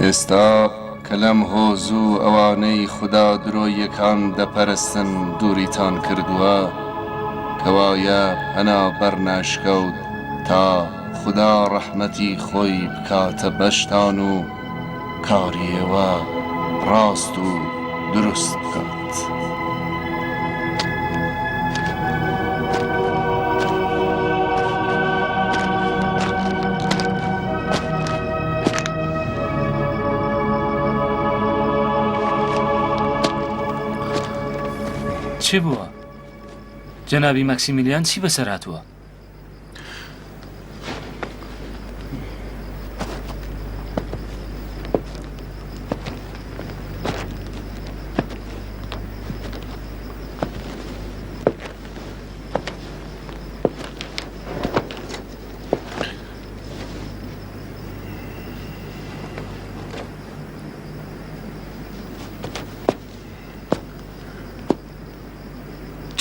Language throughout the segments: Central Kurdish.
ئێستا کە لەم هۆز و ئەوانەی خودا درۆییەکان دەپەرستن دووریتان کردووە، کەوایە پەنا بەرنە ئەشکەوت تا خودا ڕەحمەتی خۆی بکاتە بەشتان و کاری ئێوە ڕاست و دروست بکات. چی بووە؟ جەنابی ماکسیمیلیان چی بەسەر هاتووە؟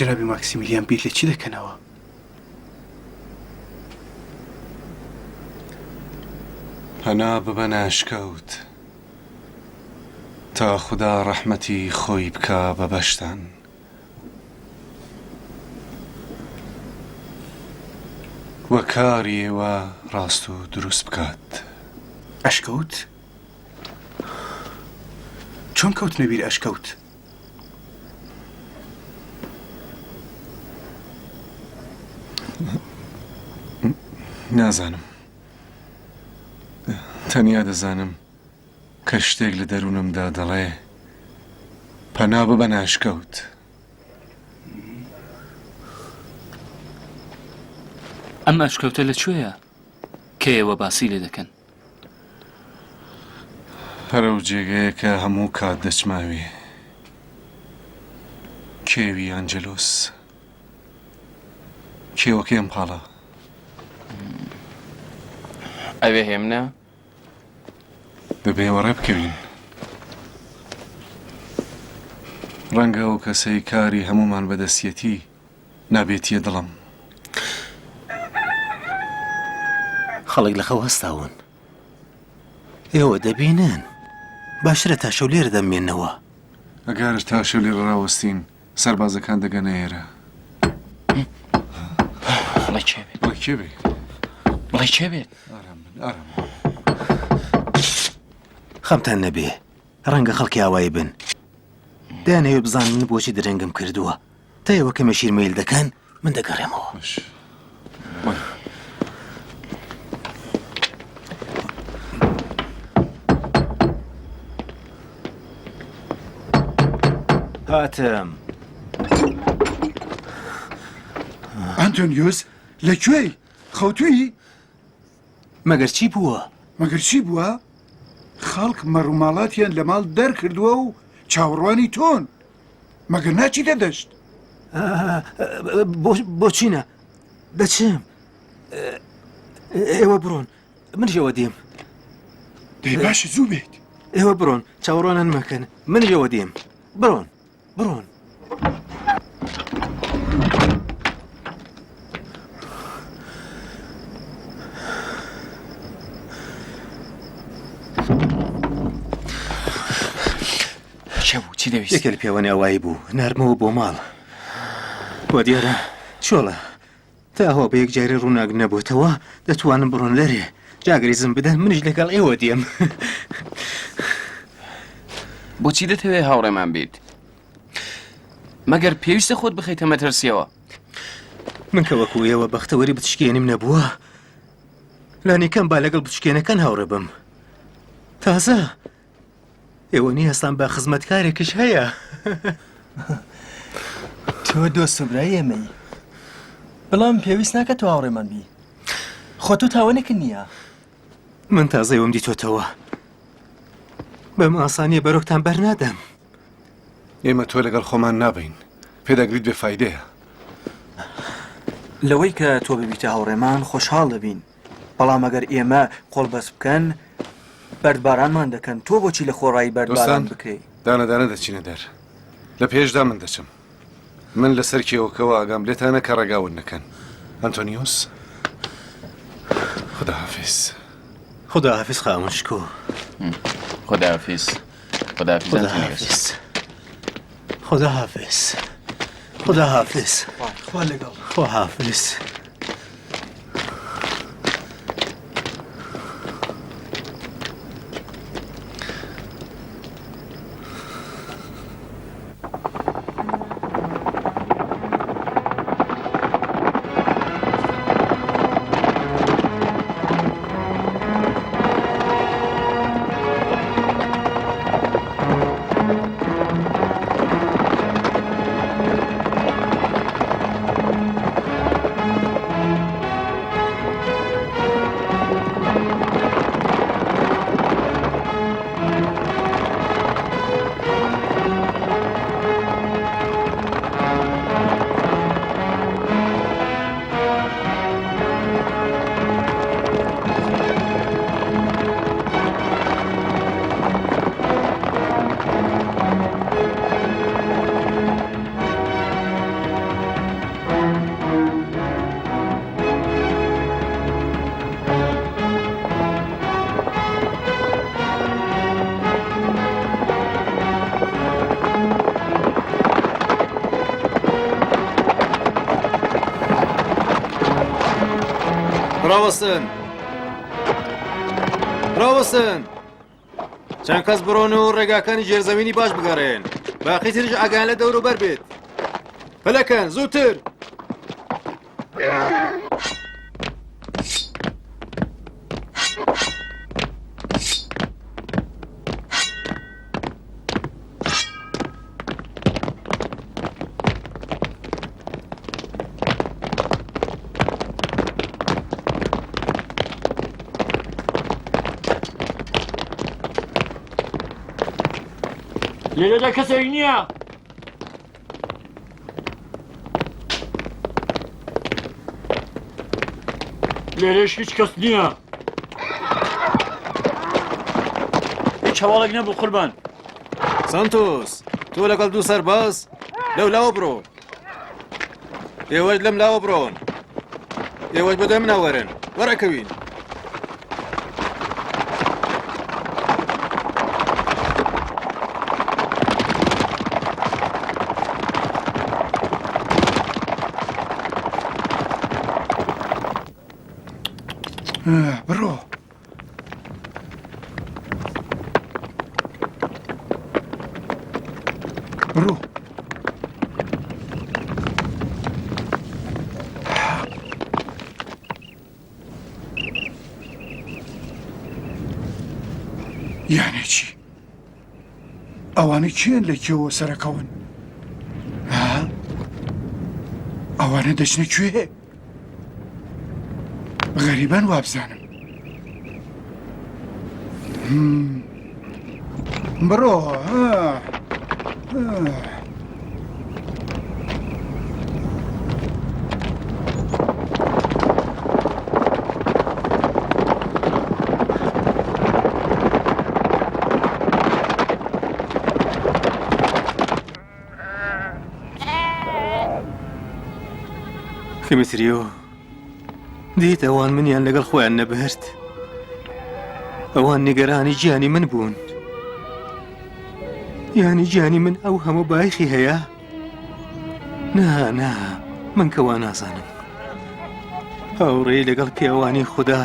جەنابی ماکسیمیلیان بیر لە چی دەکەنەوە؟ پەنا ببەنە ئەشکەوت تا خودا ڕەحمەتی خۆی بکا بە بەشتان. و کاری ئێوە ڕاست و دروست بکات. ئەشکەوت؟ چۆن کەوتنە بیر ئەشکەوت؟ نازانم. تەنیا دەزانم کە شتێک لە دەروونمدا دەڵێ پەنا ببەنە ئەشکەوت. ئەم ئەشکەوتە لە کوێیە کە ئێوە باسی لێ دەکەن؟ هەر ئەو جێگەیە کە هەموو کات دەچمە ئەوێ. کێوی ئەنجلۆس. کێوەکەی ئەم پاڵە. ئەوێ هێمنە؟ دەبێ وەڕێ بکەوین. ڕەنگە ئەو کەسەی کاری هەموومان بەدەستیەتی نابێتیە دڵم. خەڵک لە خەو هەستاون. ئێوە دەبینن. باشترە تا شەو لێرە دەمێنەوە. ئەگەر تا شەو لێرە ڕاوەستین سەربازەکان دەگەنە ئێرە. بڵێ کێ بێت؟ بڵێ کێ بێ؟ بڵێ کێ بێت؟ ئارام بن، ئارام بن. خەمتان نەبێ، ڕەنگە خەڵکی ئاوایی بن. دەیانەوێ بزانن من بۆچی درەنگم کردووە. تا ئێوە کەمێ شیر مەیل دەکەن، من دەگەڕێمەوە. باش. هاتم. ئەنتۆنیۆس لە کوێی؟ خەوتووی؟ مەگەر چی بووە؟ مەگەر چی بووە؟ خەڵک مەڕوماڵاتیان لە ماڵ دەرکردووە و چاوەڕوانی تۆن. مەگەر ناچیتە دەشت؟ بۆچی نا؟ دەچم. ئێوە بڕۆن. منیش ئەوە دێم. دەی باشە زوو بێت. ئێوە بڕۆن چاوەڕوانان مەکەن منیش ئەوە دێم. بڕۆن بڕۆن. کێ بوو چی دەویست؟ یەکێ لە پیاوانی ئاوایی بوو ناردمەوە بۆ ماڵ. وا دیارە چۆڵە. تا هەوا بە یەکجاری ڕووناک نەبۆتەوە دەتوانن بڕۆن لەرێ. جا گەر ئیزن بدەن منیش لەگەڵ ئێوە دێم. بۆچی دەتەوێ هاوڕێمان بیت؟ مەگەر پێویستە خۆت بخەیتە مەترسیەوە؟ من کە وەکو ئێوە بەختەوەری بچکێنیم نەبووە لانیکەم با لەگەڵ بچکێنەکان هاوڕێ بم. تازە ئێوە نیازتان بە خزمەتکارێکیش هەیە. تۆ دۆست و برای ئێمەی. بەڵام پێویست ناکە تۆ هاوڕێمان بی. خۆ تۆ تاوانێکت نییە. من تازە ئێوەم دیتۆتەوە. بەم ئاسانییە بەرۆکتان بەرنادەم. ئێمە تۆ لەگەڵ خۆمان نابەین. پێداگریت بێ فایدەیە. لەوەی کە تۆ ببیتە هاوڕێمان خۆشحاڵ دەبین. بەڵام ئەگەر ئێمە قۆڵبەست بکەن بەردبارانمان دەکەن تۆ بۆچی لە خۆڕایی بەردباران دۆستان بکرێی؟ دانە دانە دەچینە دەر لە پێشدا من دەچم من لەسەر کێوەکەوە ئاگام لێتانە کە ڕێگا ون نەکەن ئەنتۆنیۆس خوداحافیز خوداحافیز خاوەن شکۆ. خداحافظ خداحافظ خداحافظ خداحافظ خداحافظ خوا لەگەڵ خواحافظ ڕاوەستن ڕاوەستن چەند کەس بڕۆن و ڕێگاکانی ژێرزەمینی باش بگەڕێن باقی تریش ئاگایان لە دەوروبەر بێت پەلەکەن زووتر لێرەدا کەسێک نییە. لێرەش هیچ کەس نییە. هیچ هەواڵێک نەبوو قوربان. سانتۆس تۆ لەگەڵ دوو سەرباز لەو لاوە بڕۆ ئێوەش لەم لاوە بڕۆن ئێوەش بەدوای منە وەرن وەرەکەوین. بڕۆ. بڕۆ. یانێ چی؟ ئەوانە کێن لە کێوە سەرەکەون؟ ئەوانە دەچنە کوێ؟ غەریبان وابزانم بڕۆ دیمیتریۆ دیت ئەوان منیان لەگەڵ خۆیان نەبرد ئەوان نیگەرانی گیانی من بوون یانی گیانی من ئەو هەموو بایخی هەیە نا نا من کە وا نازانم هاوڕێی لەگەڵ پیاوانی خودا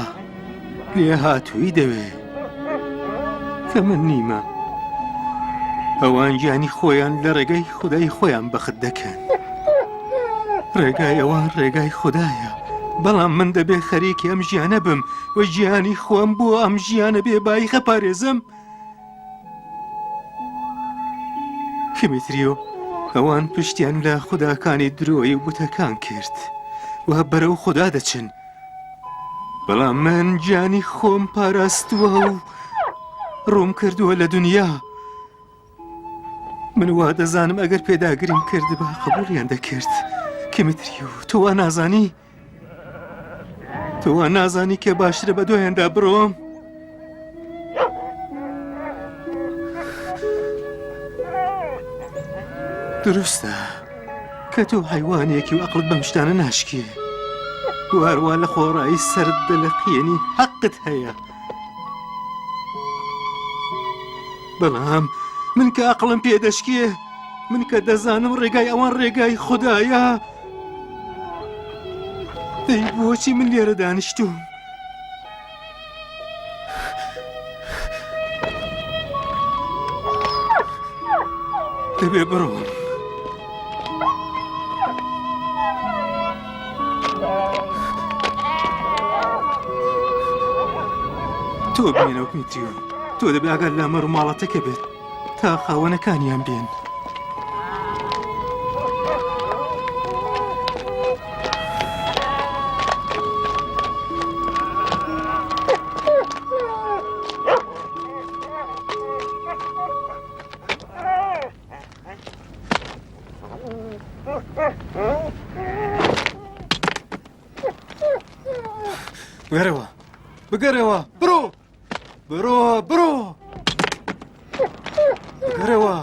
لێهاتووی دەوێ کە من نیمە ئەوان گیانی خۆیان لە ڕێگای خودای خۆیان بەخت دەکەن ڕێگای ئەوان ڕێگای خودایە بەڵام من دەبێ خەریکی ئەم ژیانە بم و گیانی خۆم بۆ ئەم ژیانە بێ بایخە پارێزم دیمیتریۆ ئەوان پشتیان لە خوداکانی درۆیی و بتەکان کرد و بەرەو خودا دەچن بەڵام من گیانی خۆم پاراستووە و ڕووم کردووە لە دنیا من وا دەزانم ئەگەر پێداگریم کردبا قبوڵیان دەکرد کیمیتریو تۆ وا نازانی تۆ وا نازانی کە باشترە بە دوایاندا بڕۆم دروستە کە تۆ حیوانێکی و ئەقلت بەم شتانە ناشکێ واروا لە خۆڕایی سەرت دەلەقیێنی حەقت هەیە. بەڵام من کە ئەقڵم پێ دەشکێ من کە دەزانم ڕێگای ئەوان ڕێگای خودایە دەی بۆچی من لێرە دانیشتوم دەبێ بڕۆم. تۆ بمێنەوە کمیتریۆ تۆ دەبێ ئاگات لە مەڕ و ماڵەتەکە بێت تا خاوەنەکانیان بێن. بگەرەوە بگەرەوە بڕۆ بڕۆ بڕۆ بگەرەوە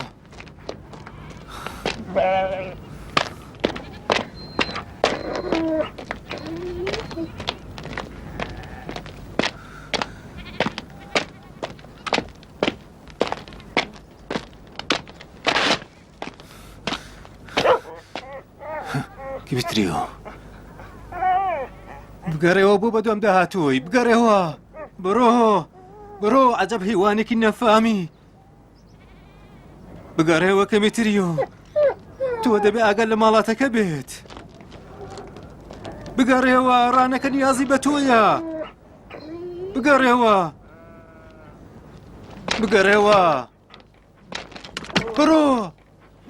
کیبتریۆ بگەڕێەوە بۆ بەدوام داهاتووی بگەڕێەوە بڕۆ بڕۆ عجب هیوانێکی نەفامی بگەڕێەوە کەمیتریۆ تۆ دەبێ ئاگەر لە ماڵاتەکە بێت بگەڕێەوە ڕانەکە نیازی بە تۆیە بگەڕێەوە بگەڕێەوە بڕۆ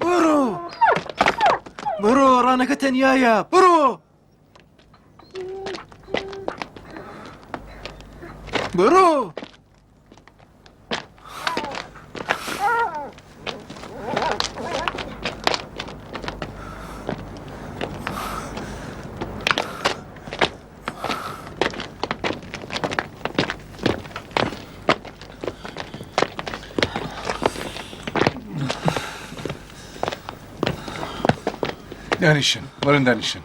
بڕۆ بڕۆ ڕانەکە تەنیایە بڕۆ بڕۆ دانیشن وەرن دانیشن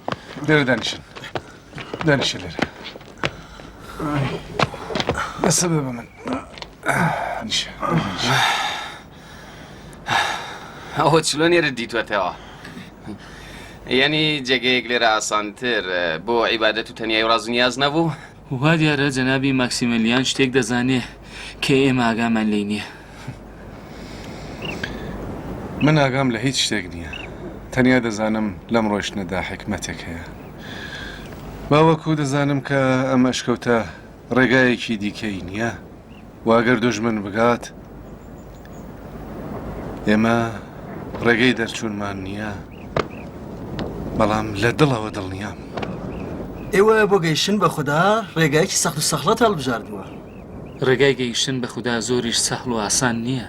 لێرە دانیشن دانیشە لێرە بەسە بە من دانیشە ئەوە چلۆن ئێرە دیتوەتەوە یعنی جێگەیەک لێرە ئاسانتر بۆ عیبادەت و تەنیای و ڕاز و نیاز نەبوو؟ وا دیارە جەنابی ماکسیملیان شتێک دەزانێ کە ئێمە ئاگامان لێی نییە. من ئاگام لە هیچ شتێک نییە. تەنیا دەزانم لەم ڕۆیشتنەدا حیکمەتێک هەیە. با وەکوو دەزانم کە ئەم ئەشکەوتە ڕێگایەکی دیکەی نییە و ئەگەر دوژمن بگات ئێمە ڕێگەی دەرچوونمان نییە بەڵام لە دڵەوە دڵنیام. ئێوە بۆ گەیشتن بە خودا ڕێگایەکی سەخت و سەخڵەت هەڵبژاردووە. ڕێگای گەیشتن بە خودا زۆریش سەهڵ و ئاسان نییە.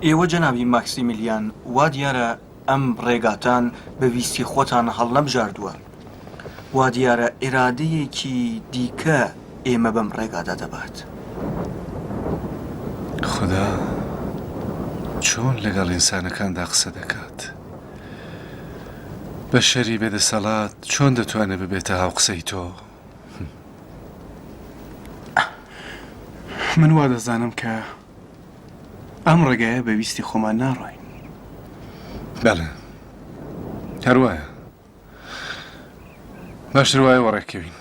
ئێوە جەنابی ماکسیمیلیان وا دیارە ئەم ڕێگاتان بە ویستی خۆتان هەڵنەبژاردووە. وا دیارە ئیرادەیەکی دیکە ئێمە بەم ڕێگادا دەبات. خودا چۆن لەگەڵ ئینسانەکاندا قسە دەکات؟ بەشەری بێدەسەڵات چۆن دەتوانێت ببێتە هاوقسەی تۆ؟ من وا دەزانم کە ئەم ڕێگایە بە ویستی خۆمان ناڕۆین. بەڵێ هەر وایە. باشتر وایە وەڕێکەوین.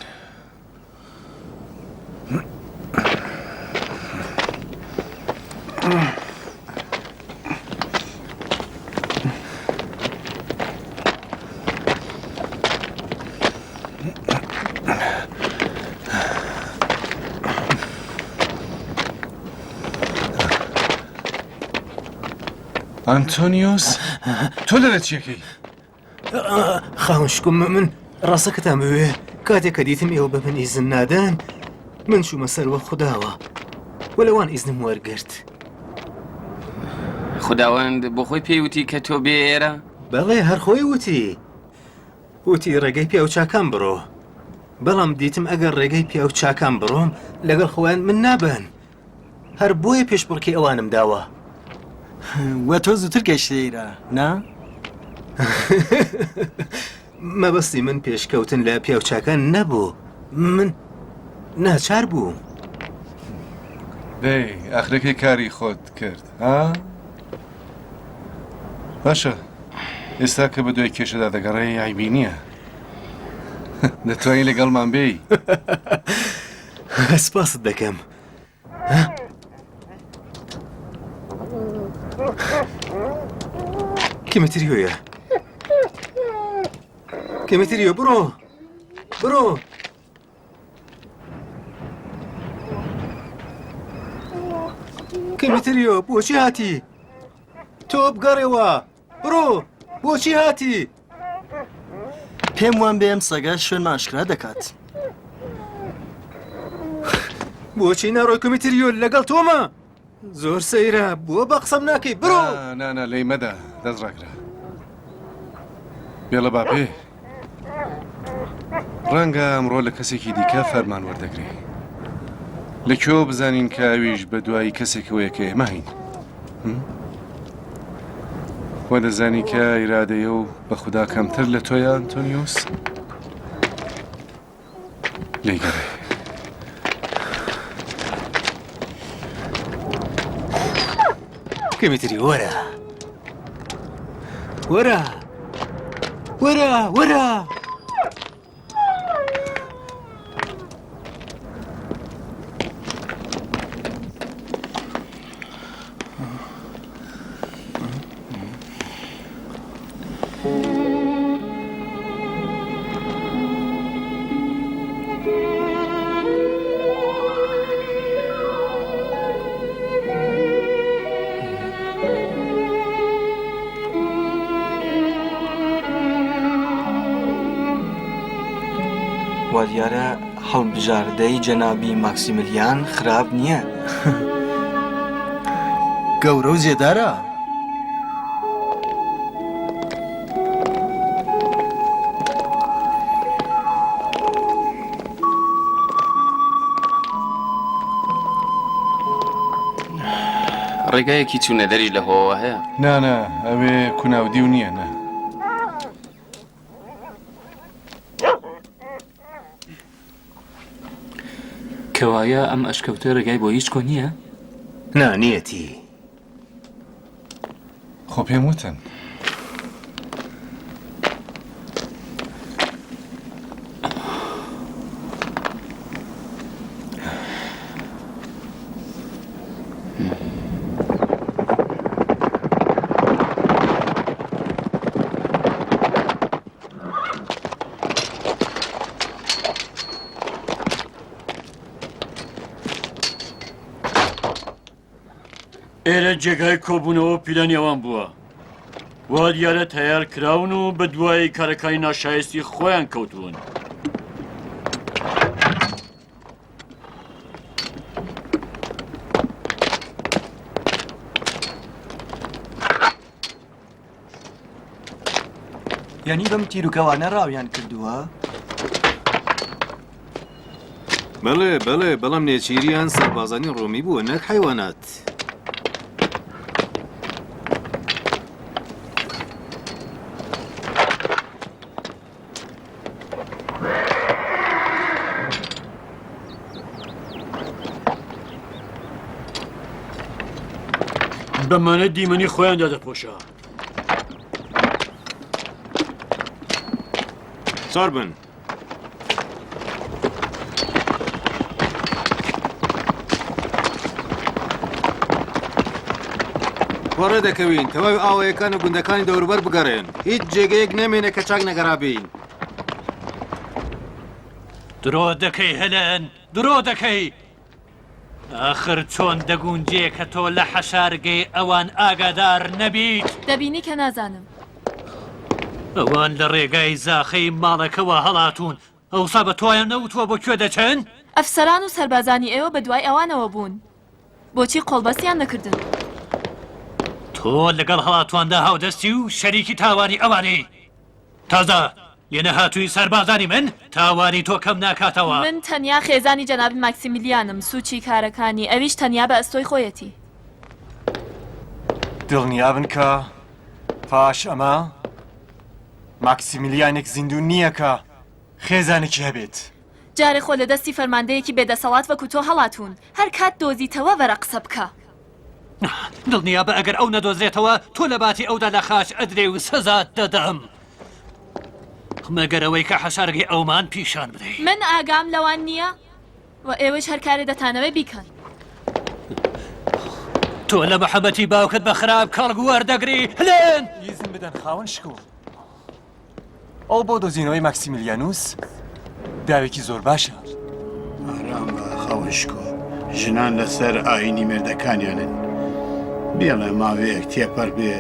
ئەنتۆنیۆس تۆ لەرە چیەکەی؟ خاوەن شکۆ من ڕاستەکەتان بوێ کاتێک کە دیتم ئێوە بە من ئیزن نادەن من چوومە سەروە خوداوە و لەوان ئیزنم وەرگرت. خوداوەند بۆ خۆی پێی وتی کە تۆ بێ ئێرە؟ بەڵێ هەر خۆی وتی. وتی ڕێگەی پیاوچاکان بڕۆ. بەڵام دیتم ئەگەر ڕێگەی پیاوچاکان بڕۆم لەگەڵ خۆیان من نابەن. هەر بۆیە پێشبڕکێی ئەوانم داوە. وە تۆ زووتر گەیشتە ئێرە، نا؟ مەبەستی من پێشکەوتن لە پیاوچاکان نەبوو. من ناچار بووم. دەی ئاخرەکەی کاری خۆت کرد ها؟ باشە ئێستا کە بە دوای کێشەدا دەگەڕێی عیبی نییە دەتوانی لەگەڵمان بێی سپاست دەکەم. کیمتریۆیە کیمتریۆ بڕۆ بڕۆ کیمتریۆ بۆچی هاتی تۆ بگەڕێوە بڕۆ بۆچی هاتی پێم وان بێ ئەم سەگە شوێنمان ئاشکرا دەکات. بۆچی ناڕۆی کۆمیتریۆ لەگەڵ تۆمە زۆر سەیرە بۆ بە قسەم ناکەی بڕۆ نا نا لێی مەدە دەست ڕاگرە بێڵە با بێ ڕەنگە ئەمڕۆ لە کەسێکی دیکە فەرمان وەردەگرێ لە کوێوە بزانین کە ئەویش بە دوایی کەسێکەوەیە کە ئێمە هەین وا دەزانی کە ئیرادەیە و بە خودا کەمتر لە تۆیە ئەنتۆنیۆس؟ لێی گەڕێ. کەمیتری وەرە. وەرە. وەرە وەرە. وادیارە هەڵبژاردەی جەنابی ماکسیملیان خراپ نییە. گەورە و جێدارە. ڕێگایەکی چوونە دەریش لە هۆوە هەیە؟ نا نا ئەوێ کوناودیو نییە نا. کەوایە ئەم ئەشکەوتە ڕێگای بۆ هیچ کۆ نییە؟ نا نیەتی. خۆ پێم وتن. ئێرە جێگای کۆبوونەوە و پیلانی ئەوان بووە. وا دیارە تەیار کراون و بە دوای کارەکانی ناشایستی خۆیان کەوتوون. یانی بەم تیروکەوانە ڕاویان کردووە؟ بەڵێ بەڵێ بەڵام نێچیریان سەربازانی ڕۆمی بووە نەک حەیوانات. بەمانە دیمەنی خۆیان دادەپۆشا. سوار بن. وەڕێ دەکەوین تەواوی ئاوەیەکان و گوندەکانی دەوروبەر بگەڕێن هیچ جێگەیەک نەمێنێ کە چاک نەگەڕابین. درۆ دەکەی هێلێن، درۆ دەکەی! ئاخر چۆن دەگونجێ کە تۆ لە حەشارگەی ئەوان ئاگادار نەبیت؟ دەبینی کە نازانم. ئەوان لە ڕێگای زاخەی ماڵەکەوە هەڵاتوون. ئەوسا بە تۆیان نەوتووە بۆ کوێ دەچن؟ ئەفسەران و سەربازانی ئێوە بە دوای ئەوانەوە بوون. بۆچی قۆڵبەستیان نەکردن؟ تۆ لەگەڵ هەڵاتوواندا هاودەستی و شەریکی تاوانی ئەوانی. تازە لێنەهاتووی سەربازانی من تاوانی تۆ کەم ناکاتەوە. من تەنیا خێزانی جەنابی ماکسیمیلیانم، سووچی کارەکانی ئەویش تەنیا بە ئەستۆی خۆیەتی. دڵنیابن کە پاش ئەمە ماکسیمیلیانێک زیندوو نییە کە خێزانێکی هەبێت. جارێ خۆ لە دەستی فەرماندەیەکی بێدەسەڵات وەکو تۆ هەڵاتوون. هەر کات دۆزیتەوە وەرە قسە بکە. دڵنیابە ئەگەر ئەو نەدۆزرێتەوە تۆ لە باتی ئەودا لە خاچ ئەدرێ و سزات دەدەم. مەگەر ئەوەی کە حەشارگەی ئەومان پیشان بدەی. من ئاگام لەوان نییە و ئێوەیش هەر کارێ دەتانەوێ بیکەن. تۆ لە محەبەتی باوکت بە خراپ کەڵک وەردەگری هلێن. ئیزن بدەن خاوەن شکۆ. ئەو بۆ دۆزینەوەی ماکسیمیلیانوس پیاوێکی زۆر باشە. ئارام بە خاوەن شکۆ، ژنان لەسەر ئایینی مێردەکانیانن. بێڵە ماوەیەک تێپەڕ بێ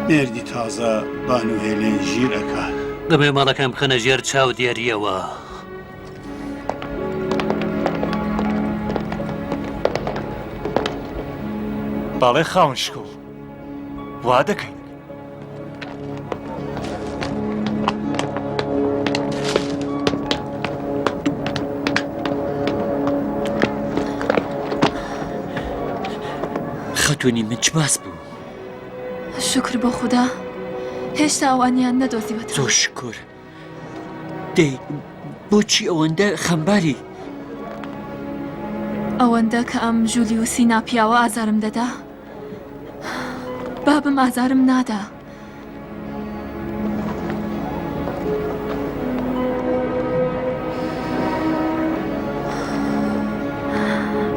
مێردی تازە بانو هێلێن ژیر ئەکات. دەمەوێ ماڵەکەم بخەنە ژێر چاودێرییەوە. بەڵێ خاوەن شکۆ. وا دەکەین. خاتونی من چ باس بوو؟ شوکر بۆ خودا هێشتا ئەوانیان نەدۆزیوەتەوە. زۆر شوکر. دەی بۆچی ئەوەندە خەمباری؟ ئەوەندە کە ئەم ژولیوسی ناپیاوە ئازارم دەدا بابم ئازارم نادا.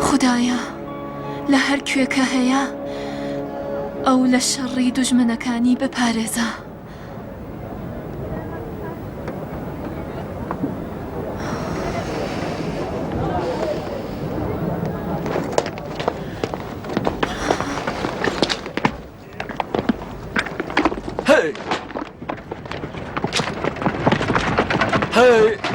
خودایە لە هەر کوێ کە هەیە ئەو لە شەڕی دوژمنەکانی بپارێزە. Hey! Hey!